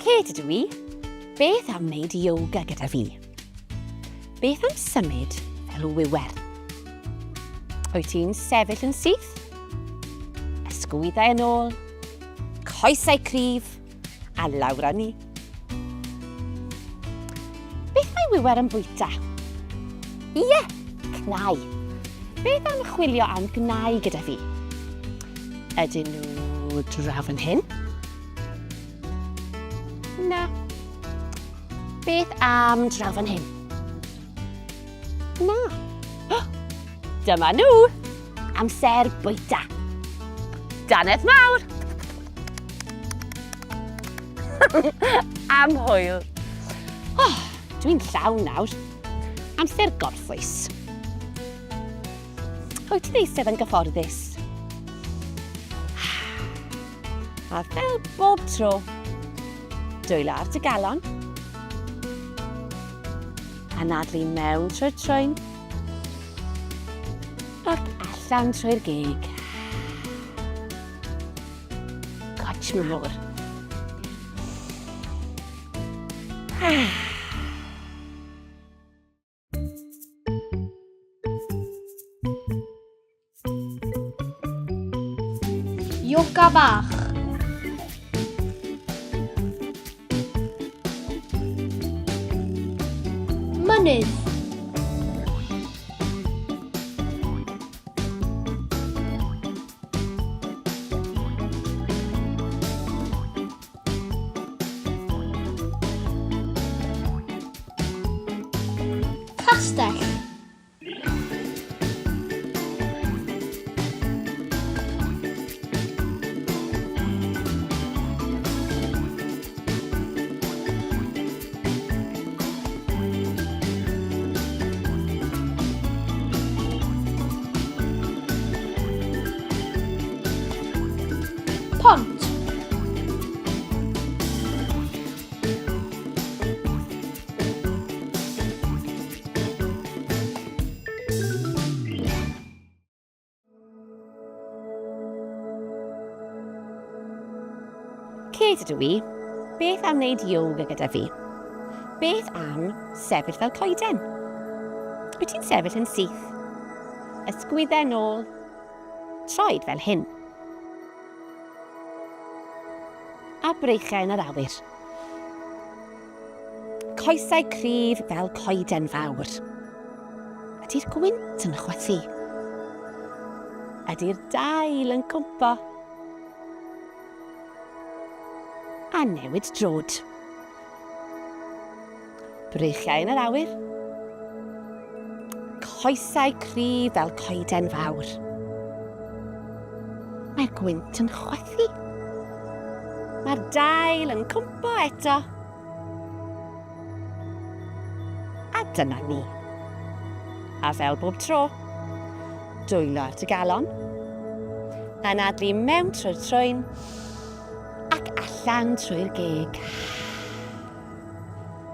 Kate ydw i. Beth am wneud yoga gyda fi? Beth am symud fel wiwer? Wyt ti'n sefyll yn syth? Ysgwyddau yn ôl, coesau cryf, a lawr â ni. Beth mae wiwer yn bwyta? Ie, cnau. Beth am chwilio am gnau gyda fi? Ydyn nhw draw fan hyn? Na. Beth am draw fan hyn? Na. Dyma nhw! Amser bwyta. Dannedd mawr! Am hwyl. Oh, dwi'n llawn nawr. Amser gorffwys. Wyt ti'n eistedd yn gyfforddus? A fel bob tro, dwylo ar dy galon, anadlu mewn trwy'r trwyn, ac allan trwy'r geg. Cwtsh mawr. Yoga bach. Mynydd. Castell. Pont. Kate ydw i. Beth am wneud yoga gyda fi? Beth am sefyll fel coeden? Wyt ti'n sefyll yn syth? Ysgwyddau nôl, troed fel hyn. A breichiau yn yr awyr. Coesau cryf fel coeden fawr. Ydy'r gwynt yn chwythu? Ydy'r dail yn cwmpo? A newid drod. Breichiau yn yr awyr. Coesau cryf fel coeden fawr. Mae'r gwynt yn chwythu. Mae'r dail yn cwmpo eto. A dyna ni. A fel bob tro, dwylo ar dy galon, anadlu mewn trwy'r trwyn ac allan trwy'r geg.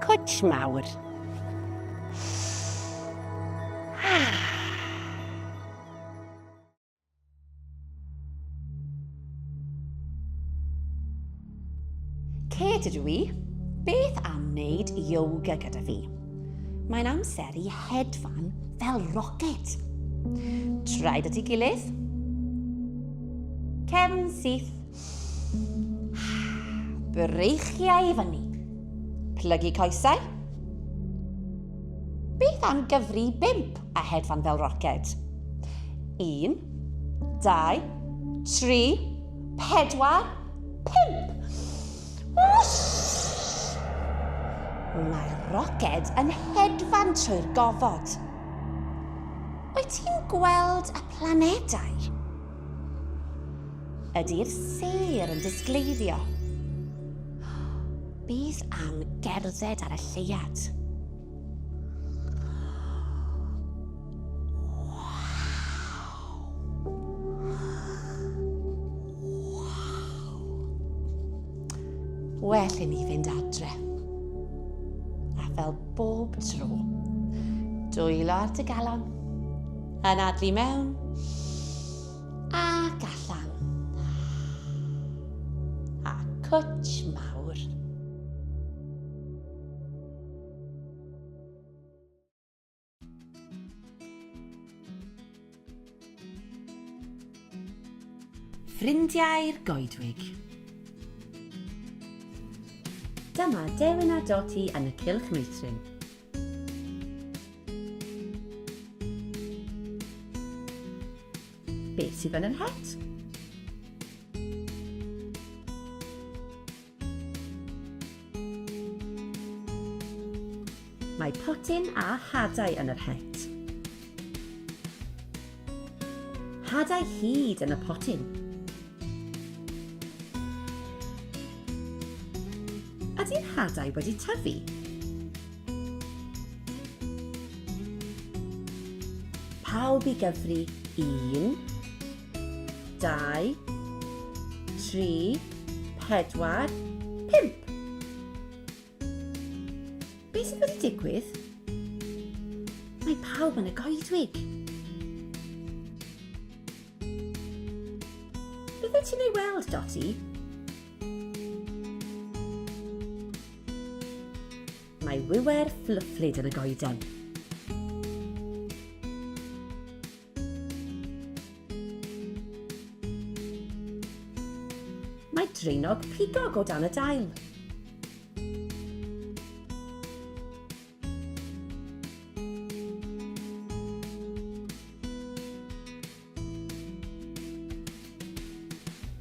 Cwtsh mawr. Kate ydw i. Beth am wneud yoga gyda fi? Mae'n amser i hedfan fel rocet. Traed at ei gilydd. Cefn syth. Breichiau i fyny. Plygu coesau. Beth am gyfri bump a hedfan fel roced? 1, 2, 3, 4, 5! Whoosh! Mae'r roced yn hedfan trwy'r gofod. Wyt ti'n gweld y planedau? Ydy'r sêr yn disgleirio? Beth am gerdded ar y lleuad? Well i ni fynd adre. A fel bob tro, dwylo ar dy galon, anadlu mewn ac allan. A cwtsh mawr. Ffrindiau'r goedwig. Dyma Dewin a Doti yn y Cylch Meithrin. Beth sydd yn yr het? Mae potyn a hadau yn yr het. Hadau hud yn y potyn. Ydy'r hadau wedi tyfu? Pawb i gyfri 1, 2, 3, 4, 5. Beth sydd wedi digwydd? Mae pawb yn y goedwig. Beth wyt ti'n ei weld, Dotty? Mae wiwer fflyfflyd yn y goeden. Mae draenog pigog o dan y dail.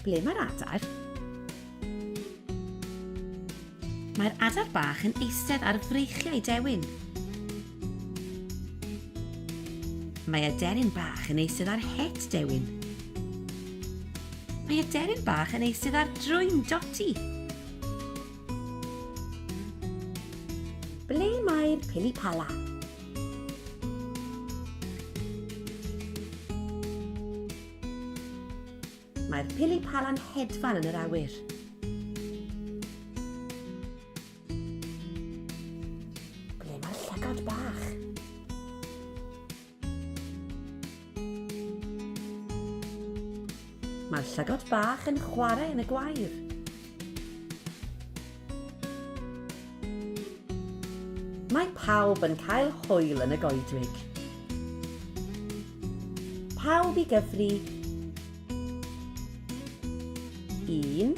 Ble mae'r adar? Mae'r adar bach yn eistedd ar freichiau Dewin. Mae aderyn bach yn eistedd ar het Dewin. Mae aderyn bach yn eistedd ar drwyn Doti. Ble mae'r pili pala? Mae'r pili pala'n hedfan yn yr awyr. Ble mae'r llygod bach? Mae'r llygod bach yn chwarae yn y gwair. Mae pawb yn cael hwyl yn y goedwig. Pawb i gyfri. 1,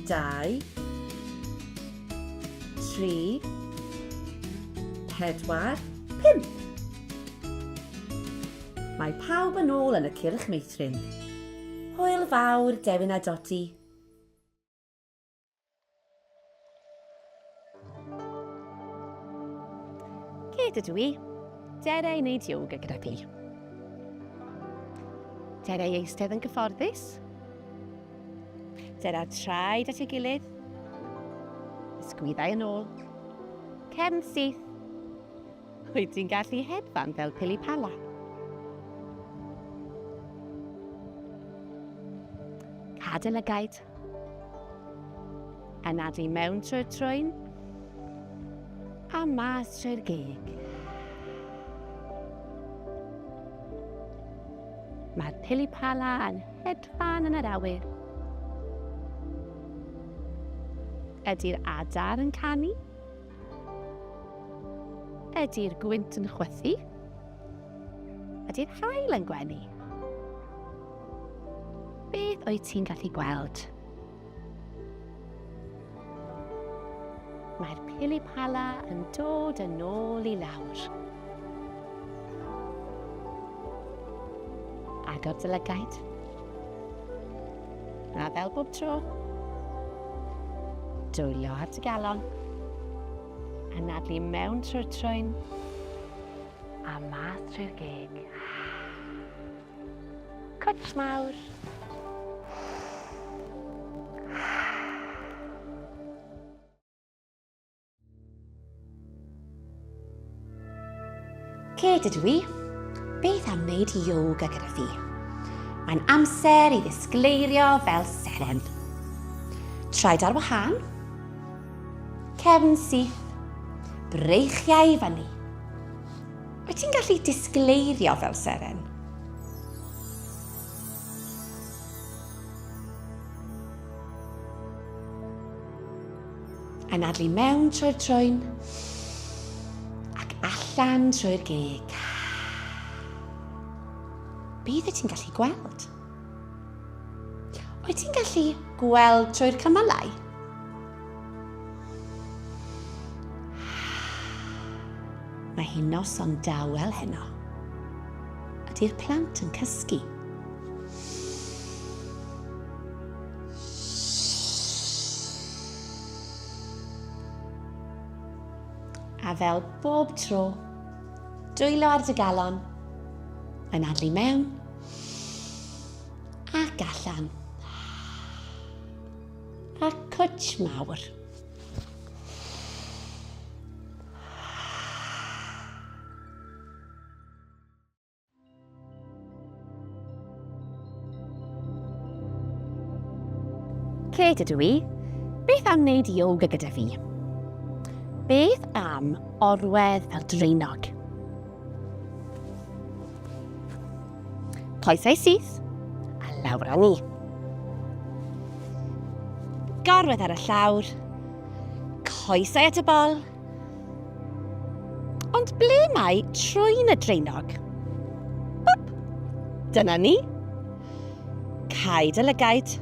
2, 3, 4, 5. Mae pawb yn ôl yn y cylch meithrin. Hwyl fawr, Dewin a Doti. Kate ydw i. Dere i wneud yoga gyda fi. Dere i eistedd yn gyfforddus. Dere traed at ei gilydd. Ysgwyddau yn ôl. Cefn syth. Wyt ti'n gallu hedfan fel pili pala? Cad y lygaid. Anadlu mewn trwy'r trwyn a mas trwy'r geg. Mae'r pili pala yn hedfan yn yr awyr. Ydy'r adar yn canu? Ydy'r gwynt yn chwythu? Ydy'r haul yn gwenu? Beth wyt ti'n gallu gweld? Mae'r pili-pala yn dod yn ôl i lawr. Agor dy lygaid. A fel bob tro, dwylo ar dy galon, anadlu mewn trwy'r trwyn, a mas trwy'r geg. Cwtsh mawr. Kate ydw i. Beth am wneud yoga gyda fi? Mae'n amser i ddisgleirio fel seren. Traed ar wahân, cefn syth, breichiau i fyny. Wyt ti'n gallu disgleirio fel seren? Anadlu mewn trwy'r trwyn ac allan trwy'r geg. Beth wyt ti'n gallu gweld? Wyt ti'n gallu gweld trwy'r cymylau? Mae hi'n noson dawel heno. Ydy'r plant yn cysgu? A fel bob tro, dwylo ar dy galon, anadlu mewn ac allan. A cwtsh mawr. Kate ydw i. Beth am wneud yoga gyda fi? Beth am orwedd fel draenog? Coesau syth, a lawr â ni. Gorwedd ar y llawr, coesau at y bol. Ond ble mae trwyn y draenog? Bwp! Dyna ni. Cau dy lygaid.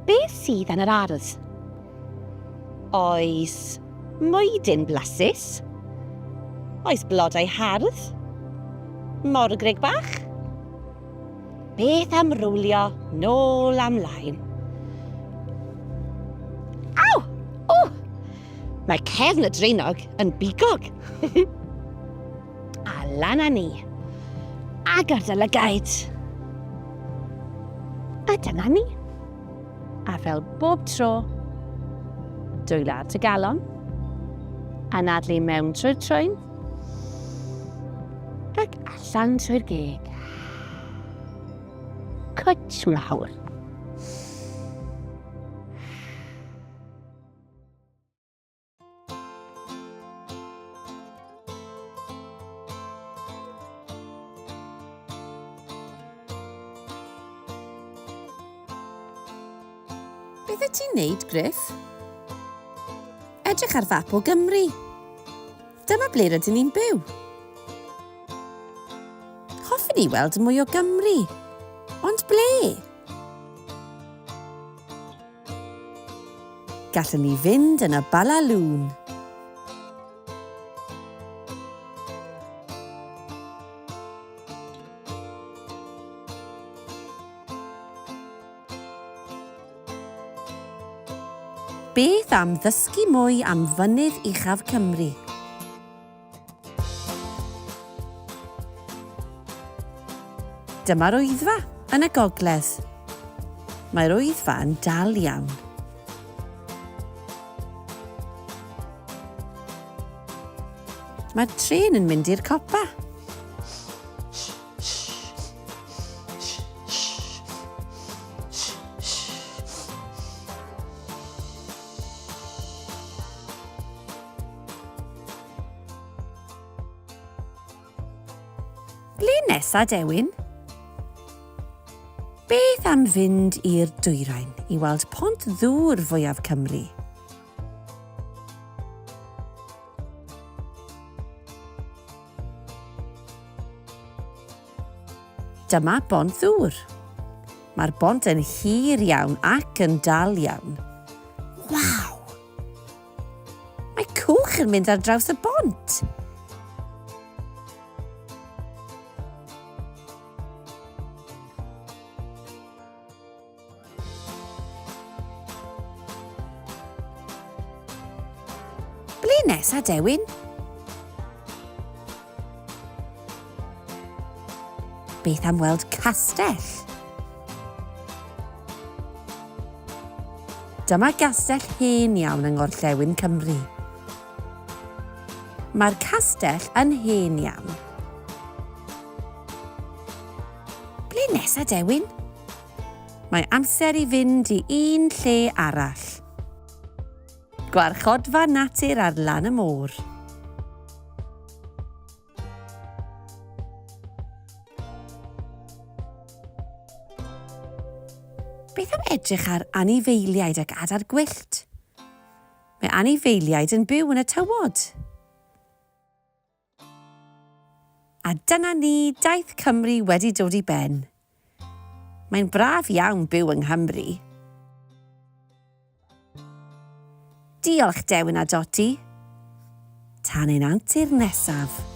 Beth sydd yn yr ardd? Oes mwydyn blasus? Oes blodau hardd? Morgrug bach? Beth am rowlio nôl a mlaen? Aw! O! Mae cefn y draenog yn bigog. A lan â ni. Agor dy lygaid. A dyna ni. A fel bob tro, dwylo ar dy galon, anadlu mewn trwy'r trwyn, ac allan trwy'r geg. Cwtsh mawr. Beth wyt ti'n neud, Griff? Edrych ar fap o Gymru. Dyma ble rydyn ni'n byw. Hoffwn i weld mwy o Gymru. Ond ble? Gallwn ni fynd yn y Balalŵn. Beth am ddysgu mwy am fynydd uchaf Cymru? Dyma'r Wyddfa yn y gogledd. Mae'r Wyddfa yn dal iawn. Mae'r trên yn mynd i'r copa. Ble nesa, Dewin? Beth am fynd i'r dwyrain i weld pont ddŵr fwyaf Cymru? Dyma bont ddŵr. Mae'r bont yn hir iawn ac yn dal iawn. Waw! Mae cwch yn mynd ar draws y bont. Ble nesa, Dewin? Beth am weld castell? Dyma gastell hen iawn yng ngorllewin Cymru. Mae'r castell yn hen iawn. Ble nesa, Dewin? Mae amser i fynd i un lle arall. Gwarchodfa natur ar lan y môr. Beth am edrych ar anifeiliaid ac adar gwyllt? Mae anifeiliaid yn byw yn y tywod. A dyna ni, daith Cymru wedi dod i ben. Mae'n braf iawn byw yng Nghymru. Diolch Dewin a Doti. Tan ein antur nesaf.